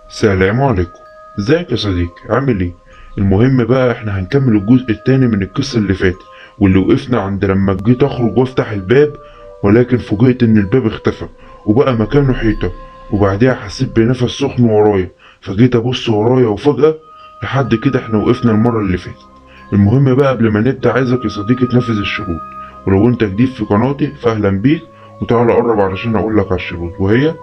السلام عليكم، ازيك يا صديقي؟ عامل ايه؟ المهم بقى احنا هنكمل الجزء الثاني من القصة اللي فاتت، واللي وقفنا عند لما جيت اخرج وافتح الباب، ولكن فوجئت ان الباب اختفى وبقى مكانه حيطة، وبعديها حسيت بنفس سخن ورايا، فجيت ابص ورايا وفجأة لحد كده احنا وقفنا المرة اللي فاتت. المهم بقى قبل ما نبدأ عايزك يا صديقي تنفذ الشروط، ولو انت جديد في قناتي فاهلا بيك، وتعالى قرب علشان اقول لك على الشروط، وهي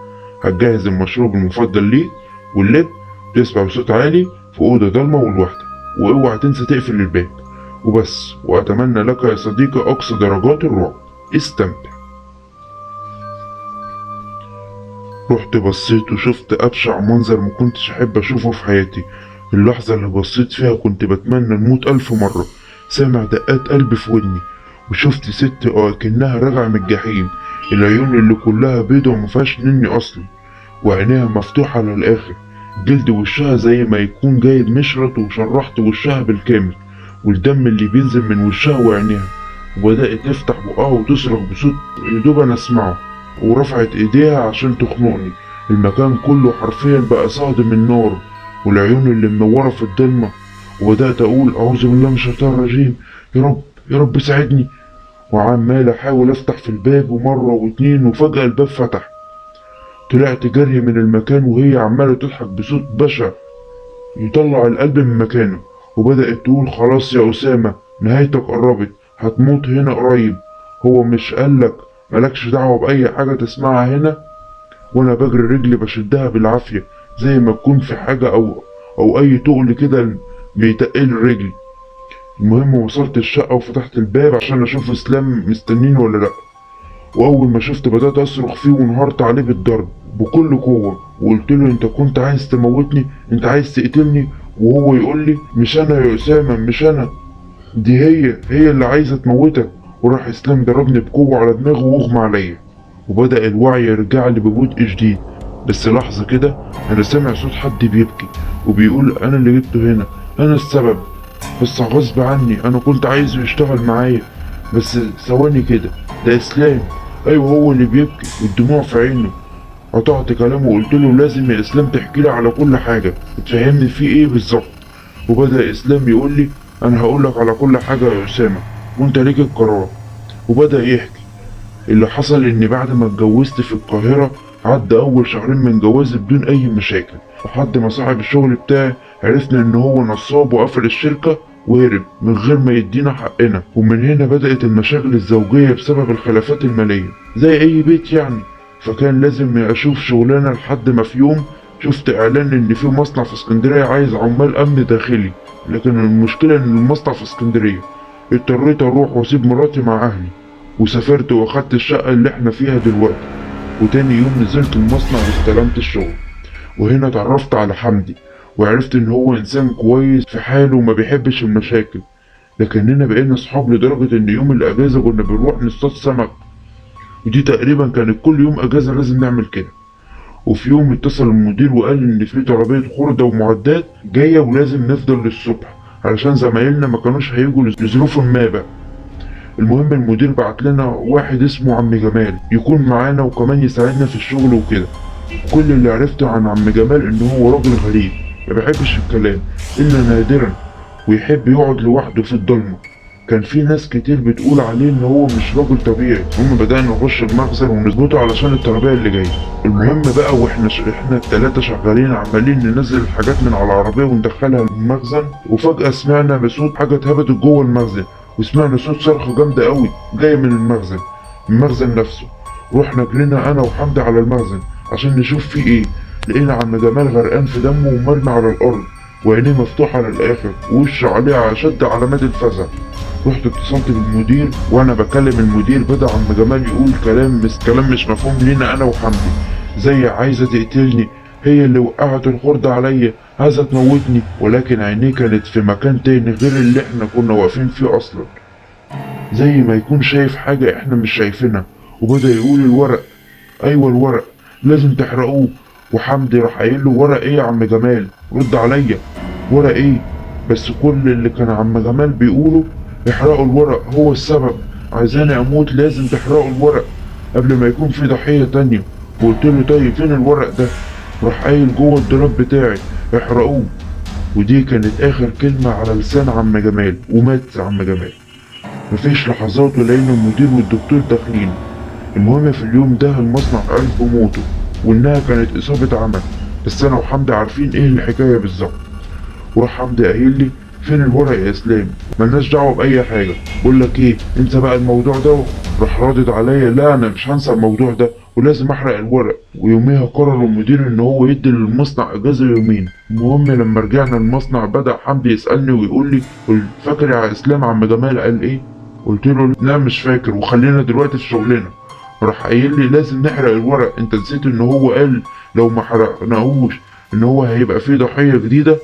هتجهز المشروب المفضل ليك واللب، تسمع بصوت عالي في أوضة ضلمة ولوحدك، واوعى تنسى تقفل الباب وبس. وأتمنى لك يا صديقي أقصى درجات الرعب، استمتع. رحت بصيت وشفت أبشع منظر ما كنتش أحب أشوفه في حياتي. اللحظة اللي بصيت فيها كنت بتمنى الموت 1000 مرة. سامع دقات قلبي في ودني، وشفت ست كأنها راجعة من الجحيم، العيون اللي كلها بيضة ومفيهاش نني أصلا، وعينيها مفتوحة للآخر، جلد وشها زي ما يكون جايب مشرط وشرحت وشها بالكامل، والدم اللي بينزل من وشها وعينيها. وبدأت تفتح بقها وتصرخ بصوت يدوب أنا أسمعه، ورفعت إيديها عشان تخنقني. المكان كله حرفيا بقى صهد من نار، والعيون اللي منورة في الضلمة. وبدأت أقول أعوذ بالله من الشيطان الرجيم، يا رب يا رب ساعدني. وعمال أحاول أفتح في الباب ومرة واتنين، وفجأة الباب فتح. طلعت جري من المكان وهي عمالة تضحك بصوت بشع يطلع القلب من مكانه، وبدأت تقول خلاص يا أسامة نهايتك قربت، هتموت هنا قريب، هو مش قالك مالكش دعوة بأي حاجة تسمعها هنا؟ وأنا بجري رجلي بشدها بالعافية زي ما تكون في حاجة أو أي تقل كده بيتقل رجلي. المهم وصلت الشقة وفتحت الباب عشان أشوف إسلام مستنيني ولا لأ، وأول ما شفت بدأت أصرخ فيه وانهارت عليه بالضرب بكل قوة، وقلت له أنت كنت عايز تموتني، أنت عايز تقتلني. وهو يقول لي مش أنا يا أسامة، مش أنا، دي هي اللي عايزة تموتك. وراح إسلام ضربني بقوة على دماغه واغمى عليا، وبدأ الوعي يرجع لي ببطء شديد. بس لحظة كده أنا سامع صوت حد بيبكي وبيقول أنا اللي جبته هنا، أنا السبب، بس غصب عني، أنا كنت عايزه يشتغل معايا. بس ثواني كده، ده إسلام، أيوه هو اللي بيبكي والدموع في عينه. قطعت كلامه وقلت له لازم يا إسلام تحكي لي على كل حاجة، تفهمني في إيه بالظبط. وبدأ إسلام يقول لي أنا هقولك على كل حاجة يا أسامة، وأنت ليك القرار. وبدأ يحكي اللي حصل، إن بعد ما اتجوزت في القاهرة عدى أول شهرين من جوازي بدون أي مشاكل، لحد ما صاحب الشغل بتاعي عرفنا إن هو نصاب وقفل الشركة وهرب من غير ما يدينا حقنا. ومن هنا بدأت المشاكل الزوجية بسبب الخلافات المالية زي أي بيت يعني. فكان لازم أشوف شغلانة، لحد ما في يوم شفت إعلان إن في مصنع في اسكندرية عايز عمال أمن داخلي، لكن المشكلة إن المصنع في اسكندرية. اضطريت أروح وأسيب مراتي مع أهلي، وسافرت وأخدت الشقة اللي إحنا فيها دلوقتي. وتاني يوم نزلت المصنع واستلمت الشغل، وهنا اتعرفت على حمدي، وعرفت إن هو إنسان كويس في حاله وما بيحبش المشاكل. لكننا بقينا صحاب لدرجة إن يوم الأجازة كنا بنروح نصطاد سمك، ودي تقريبا كانت كل يوم أجازة لازم نعمل كده. وفي يوم اتصل المدير وقال إن في طلبية خردة ومعدات جاية ولازم نفضل للصبح علشان زمايلنا ما كانوش هيجوا لظروف ما بقى. المهم المدير بعت لنا واحد اسمه عم جمال يكون معانا وكمان يساعدنا في الشغل وكده. كل اللي عرفته عن عم جمال إن هو راجل غريب ما بيحبش الكلام إلا نادرا، ويحب يقعد لوحده في الضلمة. كان في ناس كتير بتقول عليه إن هو مش راجل طبيعي. المهم بدأنا نخش المخزن ونظبطه علشان التربية اللي جاية. المهم بقى واحنا احنا التلاتة شغالين عمالين ننزل الحاجات من على العربية وندخلها المخزن، وفجأة سمعنا بصوت حاجة اتهبدت جوه المخزن، وسمعنا صوت صرخة جامدة قوي جاية من المخزن نفسه. رحنا جرينا أنا وحمدي على المخزن عشان نشوف فيه إيه. لقينا عم جمال غرقان في دمه ومرمي على الأرض، وعينيه مفتوحة للآخر ووشه عليه أشد علامات الفزع. رحت اتصلت بالمدير، وأنا بكلم المدير بدأ عم جمال يقول كلام مش مفهوم لينا أنا وحمدي، زي عايزة تقتلني، هي اللي وقعت الخردة عليا، عايزة تموتني. ولكن عينيه كانت في مكان تاني غير اللي احنا كنا واقفين فيه أصلا، زي ما يكون شايف حاجة احنا مش شايفينها. وبدأ يقول الورق، أيوة الورق لازم تحرقوه. وحمدي راح قايل له ورق ايه يا عم جمال؟ رد عليا، ورق ايه؟ بس كل اللي كان عم جمال بيقوله احرقوا الورق، هو السبب، عايزاني اموت، لازم تحرقوا الورق قبل ما يكون في ضحية تانية. وقلت له طيب فين الورق ده؟ راح قايل جوه الدولاب بتاعي، احرقوه. ودي كانت اخر كلمة على لسان عم جمال، ومات عم جمال. مفيش لحظات ولقينا المدير والدكتور داخلين. المهم في اليوم ده المصنع عرف بموته وانها كانت اصابة عمل، بس انا وحمدي عارفين ايه الحكاية بالظبط. وراح حمدي قايل لي فين الورق يا اسلام؟ ملناش دعوة بأي حاجة، بقول لك ايه انسى بقى الموضوع ده. راح رادد عليا لا انا مش هنسى الموضوع ده ولازم احرق الورق. ويوميها قرر المدير ان هو يدي للمصنع اجازة يومين. المهم لما رجعنا المصنع بدأ حمدي يسألني ويقول لي فاكر يا اسلام عم جمال قال ايه؟ قلت له لا مش فاكر، وخلينا دلوقتي في شغلنا. راح قايل لي لازم نحرق الورق، انت نسيت ان هو قال لو ما حرقناهوش ان هو هيبقى فيه ضحية جديدة.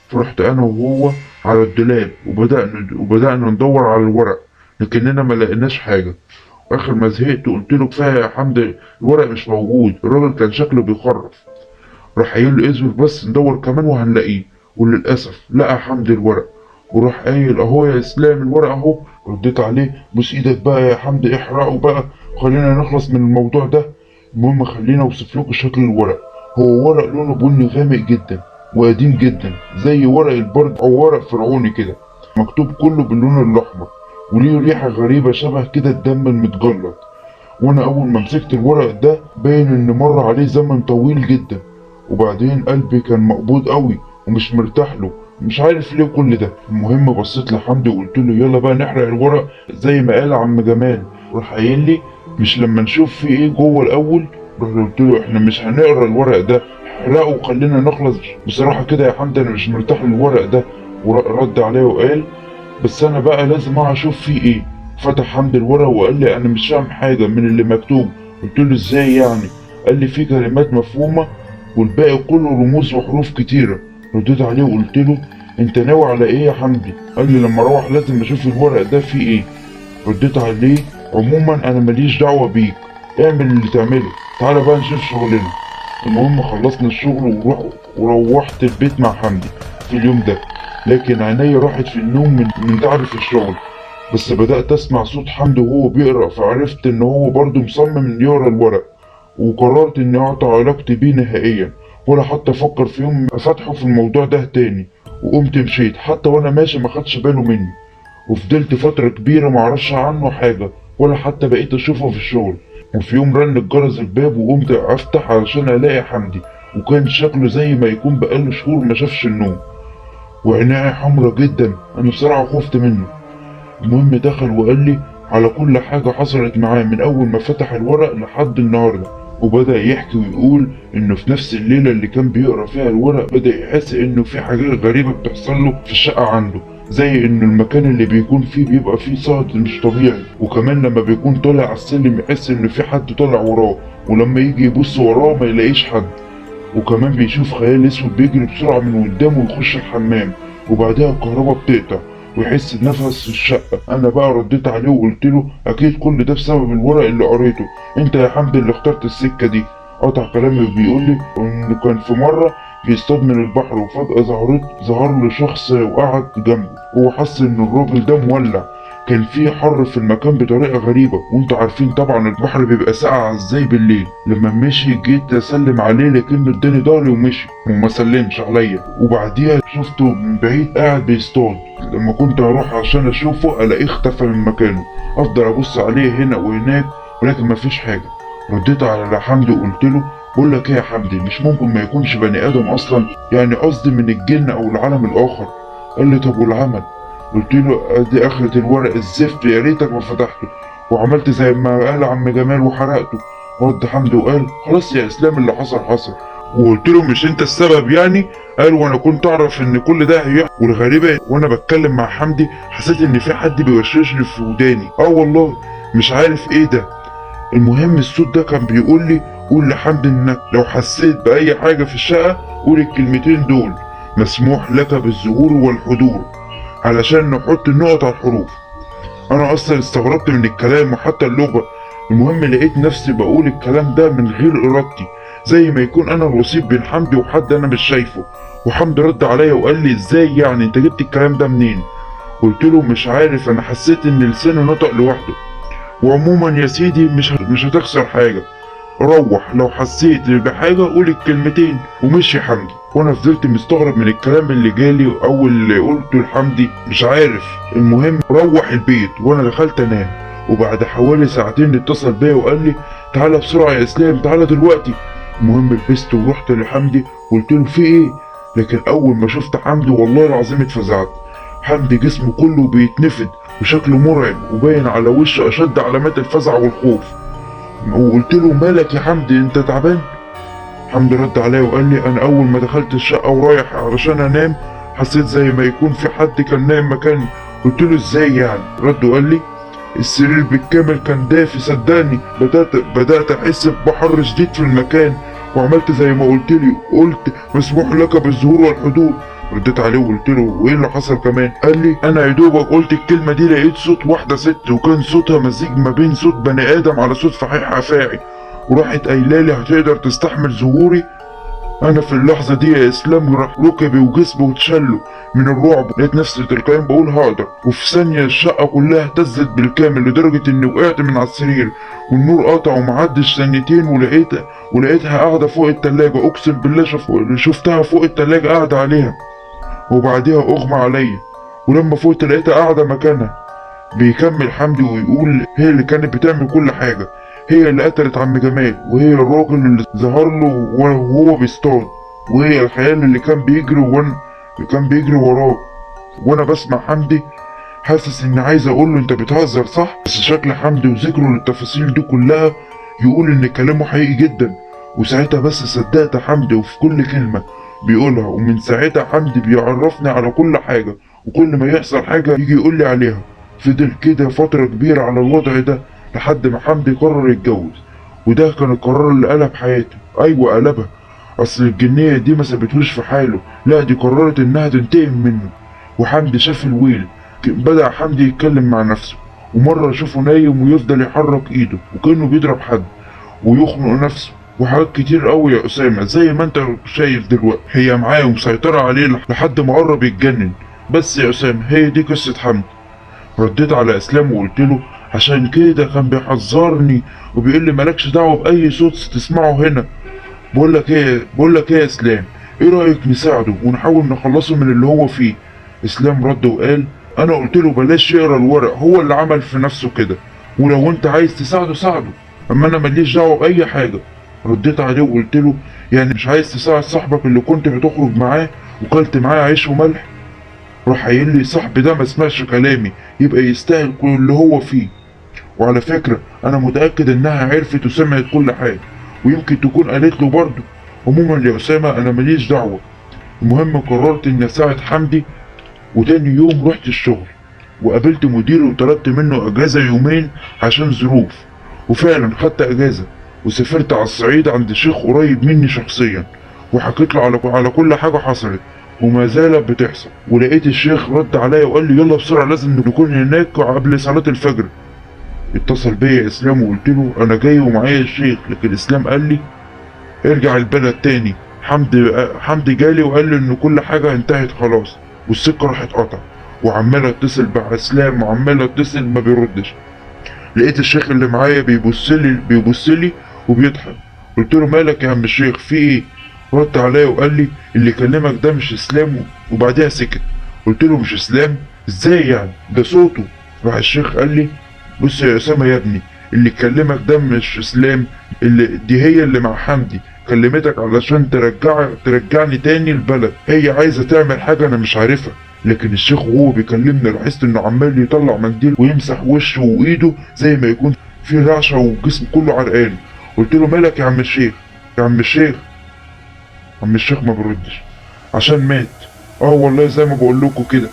فرحت انا وهو على الدولاب وبدأنا ندور على الورق، لكننا ما لقيناش حاجة. واخر ما زهقت قلت له كفاية يا حمدي الورق مش موجود، الراجل كان شكله بيخرف. راح قايل له اصبر بس ندور كمان وهنلاقيه. وللأسف لقى حمدي الورق وراح قايل اهو يا اسلام الورق اهو. رديت عليه بوس ايدك بقى يا حمدي احرقه بقى خلينا نخلص من الموضوع ده. المهم خلينا اوصف لكم شكل الورق. هو ورق لونه بني غامق جدا وقديم جدا زي ورق البرد او ورق فرعوني كده، مكتوب كله باللون الاحمر وليه ريحة غريبة شبه كده الدم المتجلط. وانا اول ما مسكت الورق ده باين ان مر عليه زمن طويل جدا، وبعدين قلبي كان مقبوض قوي ومش مرتاح له، مش عارف ليه كل ده. المهم بصيت لحمدي وقلت له يلا بقى نحرق الورق زي ما قال عم جمال. راح قايل لي مش لما نشوف في ايه جوه الاول؟ رحت قلت له احنا مش هنقرا الورق ده، احرقه وخلينا نخلص. بصراحة كده يا حمدي انا مش مرتاح للورق ده. ورد عليا وقال بس انا بقى لازم اشوف فيه ايه. فتح حمدي الورق وقال لي انا مش فاهم حاجة من اللي مكتوب. قلت له ازاي يعني؟ قال لي في كلمات مفهومة والباقي كله رموز وحروف كتيرة. رديت عليه وقلت له انت ناوي على ايه يا حمدي؟ قال لي لما اروح لازم اشوف الورق ده فيه ايه. رديت عليه عموما انا ماليش دعوة بيك، اعمل اللي تعمله، تعالى بقى نشوف شغلنا. المهم خلصنا الشغل وروحت البيت مع حمدي في اليوم ده، لكن عيني راحت في النوم من تعب في الشغل. بس بدأت أسمع صوت حمدي وهو بيقرأ، فعرفت إن هو برضه مصمم إنه يقرأ الورق، وقررت إني أقطع علاقتي بيه نهائيا ولا حتى أفكر في يوم أفتحه في الموضوع ده تاني. وقمت مشيت، حتى وأنا ماشي ما خدش باله مني، وفضلت فترة كبيرة معرفش عنه حاجة ولا حتى بقيت أشوفه في الشغل. وفي يوم رن الجرس الباب وقمت أفتح علشان ألاقي حمدي، وكان شكله زي ما يكون بقاله شهور ما شافش النوم، وعينيه حمرا جدا. أنا بصراحة خفت منه. المهم دخل وقال لي على كل حاجة حصلت معاه من أول ما فتح الورق لحد النهاردة، وبدأ يحكي ويقول إنه في نفس الليلة اللي كان بيقرأ فيها الورق بدأ يحس إنه في حاجات غريبة بتحصل له في الشقة عنده، زي إنه المكان اللي بيكون فيه بيبقى فيه صهد مش طبيعي، وكمان لما بيكون طالع على السلم يحس إنه في حد طالع وراه، ولما يجي يبص وراه ما يلاقيش حد، وكمان بيشوف خيال اسود بيجري بسرعة من قدامه ويخش الحمام، وبعدها الكهرباء بتقطع ويحس بنفس في الشقة. أنا بقى رديت عليه وقلت له أكيد كل ده بسبب الورق اللي قريته، أنت يا حمدي اللي اخترت السكة دي. قطع كلامي وبيقول لي إنه كان في مرة بيصطاد من البحر وفجأة ظهر له شخص وقعد جنبه، هو حس إن الراجل ده مولع، كان في حر في المكان بطريقة غريبة، وانتوا عارفين طبعا البحر بيبقى ساقع ازاي بالليل. لما مشي جيت اسلم عليه لكنه اداني ظهري ومشي وما سلمش عليا، وبعديها شفته من بعيد قاعد بيصطاد. لما كنت اروح عشان اشوفه الاقيه اختفى من مكانه، افضل ابص عليه هنا وهناك ولكن مفيش حاجة. رديت على حمدي وقلت له بقول لك ايه يا حمدي، مش ممكن ما يكونش بني ادم اصلا، يعني قصدي من الجن او العالم الاخر. قال لي طب والعمل؟ قلت له ادي اخرة الورق الزفت، يا ريتك ما فتحته وعملت زي ما قال عم جمال وحرقته. رد حمدي وقال خلاص يا اسلام اللي حصل حصل. وقلت له مش انت السبب يعني؟ قال وانا كنت اعرف ان كل ده هيحصل. والغريبة وانا بتكلم مع حمدي حسيت ان في حد بيوشوشني في وداني، اه والله مش عارف ايه ده. المهم الصوت ده كان بيقول لي قول لحمدي انك لو حسيت باي حاجة في الشقة قول الكلمتين دول، مسموح لك بالظهور والحضور، علشان نحط النقط على الحروف. انا اصلا استغربت من الكلام وحتى اللغة. المهم لقيت نفسي بقول الكلام ده من غير ارادتي، زي ما يكون انا الوسيط بين حمدي وحد انا مش شايفه. وحمدي رد عليا وقال لي ازاي يعني انت جبت الكلام ده منين؟ قلت له مش عارف، انا حسيت ان لساني نطق لوحده. وعموما يا سيدي مش هتخسر حاجة. روح، لو حسيت بحاجة قول الكلمتين. ومشي حمدي، وانا فضلت مستغرب من الكلام اللي جالي او اللي قلته لحمدي، مش عارف. المهم روح البيت وانا دخلت انام، وبعد حوالي ساعتين اتصل بيا وقال لي تعالى بسرعة يا اسلام، تعالى دلوقتي. المهم لبست ورحت لحمدي وقلت له في ايه، لكن اول ما شفت حمدي والله العظيم اتفزعت. حمدي جسمه كله بيتنفد وشكله مرعب وباين على وشه اشد علامات الفزع والخوف. وقلت له مالك يا حمدي، انت تعبان؟ حمدي رد عليا وقال لي انا اول ما دخلت الشقة ورايح علشان انام حسيت زي ما يكون في حد كان نايم مكاني. قلت له ازاي يعني؟ رد وقال لي السرير بالكامل كان دافي، صدقني بدأت احس بحر شديد في المكان، وعملت زي ما قلت لي، قلت مسموح لك بالظهور والحضور. رديت عليه وقلت له وايه اللي حصل كمان؟ قال لي انا يا دوبك قلت الكلمة دي لقيت صوت واحدة ست، وكان صوتها مزيج ما بين صوت بني ادم على صوت فحيح افاعي، وراحت قايله لي هتقدر تستحمل ظهوري؟ انا في اللحظة دي يا اسلام راح ركبي وجسمي واتشلوا من الرعب، لقيت نفسي تلقائيا بقول هقدر. وفي ثانية الشقة كلها اهتزت بالكامل لدرجة اني وقعت من على السرير والنور قطع، ومعدش ثانيتين ولقيتها قاعدة فوق التلاجة، اقسم بالله شفتها فوق التلاجة قاعدة عليها، وبعديها اغمى عليا، ولما فوقت لقيتها قاعدة مكانها. بيكمل حمدي ويقول هي اللي كانت بتعمل كل حاجة، هي اللي قتلت عم جمال، وهي الراجل اللي ظهر له وهو بيصطاد، وهي الخيال اللي كان بيجري وراه. وانا بسمع حمدي حاسس اني عايز اقول له انت بتهزر صح؟ بس شكل حمدي وذكره للتفاصيل دي كلها يقول ان كلامه حقيقي جدا. وساعتها بس صدقت حمدي وفي كل كلمة بيقولها، ومن ساعتها حمدي بيعرفني على كل حاجة، وكل ما يحصل حاجة يجي يقول لي عليها. فضل كده فترة كبيرة على الوضع ده لحد ما حمدي قرر يتجوز، وده كان القرار اللي قلب حياته. ايوه قلبها، اصل الجنية دي ما سابتهوش في حاله، لا دي قررت انها تنتقم منه. وحمدي شاف الويل، بدأ حمدي يتكلم مع نفسه، ومرة اشوفه نايم ويفضل يحرك ايده وكأنه بيضرب حد ويخنق نفسه وحاجات كتير قوي يا اسامة زي ما انت شايف دلوقتي، هي معاه ومسيطرة عليه لحد ما قرب يتجنن. بس يا اسامة هي دي قصة حمدي. رديت على اسلام وقلت له عشان كده كان بيحذرني وبيقول لي مالكش دعوة بأي صوت تسمعه هنا. بقول لك ايه يا اسلام، ايه رأيك نساعده ونحاول نخلصه من اللي هو فيه؟ اسلام رد وقال انا قلت له بلاش يقرا الورق، هو اللي عمل في نفسه كده، ولو انت عايز تساعده ساعده، اما انا ماليش دعوة بأي حاجة. رديت عليه وقلت له يعني مش عايز تساعد صاحبك اللي كنت بتخرج معاه وكلت معاه عيش وملح؟ راح قايل لي صاحبي ده ما سمعش كلامي، يبقى يستاهل كل اللي هو فيه. وعلى فكرة أنا متأكد إنها عرفت وسمعت كل حاجة، ويمكن تكون قالت له برضه. عموما يا أسامة أنا ماليش دعوة. المهم قررت إني أساعد حمدي، وتاني يوم رحت الشغل وقابلت مديري وطلبت منه أجازة يومين عشان ظروف، وفعلا خدت أجازة وسافرت على الصعيد عند شيخ قريب مني شخصيا، وحكيت له على كل حاجة حصلت وما زالت بتحصل. ولقيت الشيخ رد عليا وقال لي يلا بسرعة لازم نكون هناك قبل صلاة الفجر. اتصل بيا اسلام وقلت له انا جاي ومعايا الشيخ، لكن اسلام قال لي ارجع البلد تاني. حمدي جالي وقال لي ان كل حاجة انتهت خلاص والسكة راحت قطع، وعمال اتصل باسلام وعمال اتصل ما بيردش. لقيت الشيخ اللي معايا بيبص لي وبيضحك. قلت له مالك يا عم الشيخ في ايه؟ رد عليا وقال لي اللي كلمك ده مش اسلام، وبعديها سكت. قلت له مش اسلام ازاي يعني، ده صوته. راح الشيخ قال لي بص يا اسامة يا ابني، اللي كلمك ده مش اسلام، اللي دي هي اللي مع حمدي، كلمتك علشان ترجعني تاني البلد، هي عايزه تعمل حاجة انا مش عارفها. لكن الشيخ وهو بيكلمني لاحظت انه عمال يطلع منديل ويمسح وشه وايده زي ما يكون في رعشه والجسم كله عرقان. قلت له مالك يا عم الشيخ، يا عم الشيخ. عم الشيخ ما بيردش عشان مات. والله زي ما بقول لكم كده،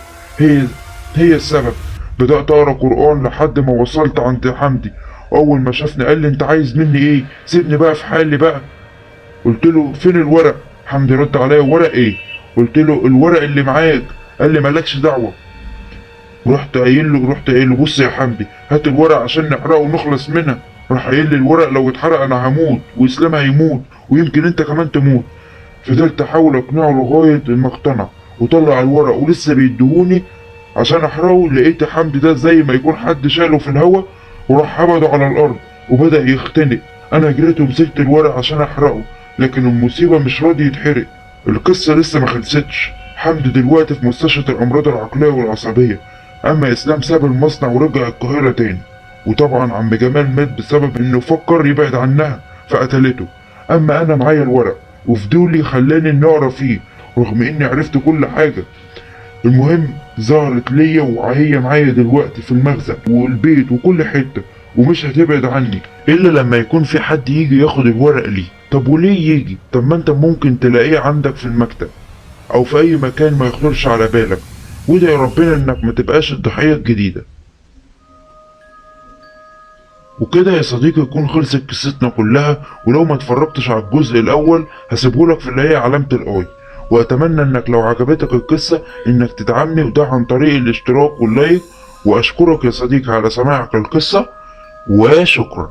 هي السبب. بدأت اقرا قرآن لحد ما وصلت عند حمدي. اول ما شافني قال لي انت عايز مني ايه؟ سيبني بقى في حالي بقى. قلت له فين الورق؟ حمدي رد عليا ورق ايه؟ قلت له الورق اللي معاك. قال لي مالكش دعوة. رحت قايل له بص يا حمدي هات الورق عشان نحرقه ونخلص منها. راح قايل لي الورق لو اتحرق انا هموت واسلام هيموت ويمكن انت كمان تموت. فضلت احاول اقنعه لغاية ما اقتنع وطلع الورق ولسه بيديهوني عشان احرقه. لقيت حمدي ده زي ما يكون حد شاله في الهوا وراح هبده على الارض وبدأ يختنق. انا جريت ومسكت الورق عشان احرقه، لكن المصيبة مش راضي يتحرق. القصة لسه ما خلصتش. حمدي دلوقتي في مستشفى الامراض العقلية والعصبية، اما اسلام ساب المصنع ورجع القاهرة تاني. وطبعا عم جمال مات بسبب انه فكر يبعد عنها فقتلته. اما انا معايا الورق وفضولي خلاني اني اقرا فيه رغم اني عرفت كل حاجة. المهم ظهرت ليا وهي معايا دلوقتي في المخزن والبيت وكل حتة، ومش هتبعد عني الا لما يكون في حد يجي ياخد الورق ليه. طب وليه يجي؟ طب ما انت ممكن تلاقيه عندك في المكتب او في اي مكان ما يخطرش على بالك، وادعي ربنا انك ما تبقاش الضحية الجديدة. وكده يا صديقي يكون خلصت قصتنا كلها، ولو ما اتفرجتش على الجزء الاول هسيبهولك في اللي هي علامة ال i. واتمنى انك لو عجبتك القصة انك تدعمني، وده عن طريق الاشتراك وال like. واشكرك يا صديقي على سماعك القصة، وشكرا.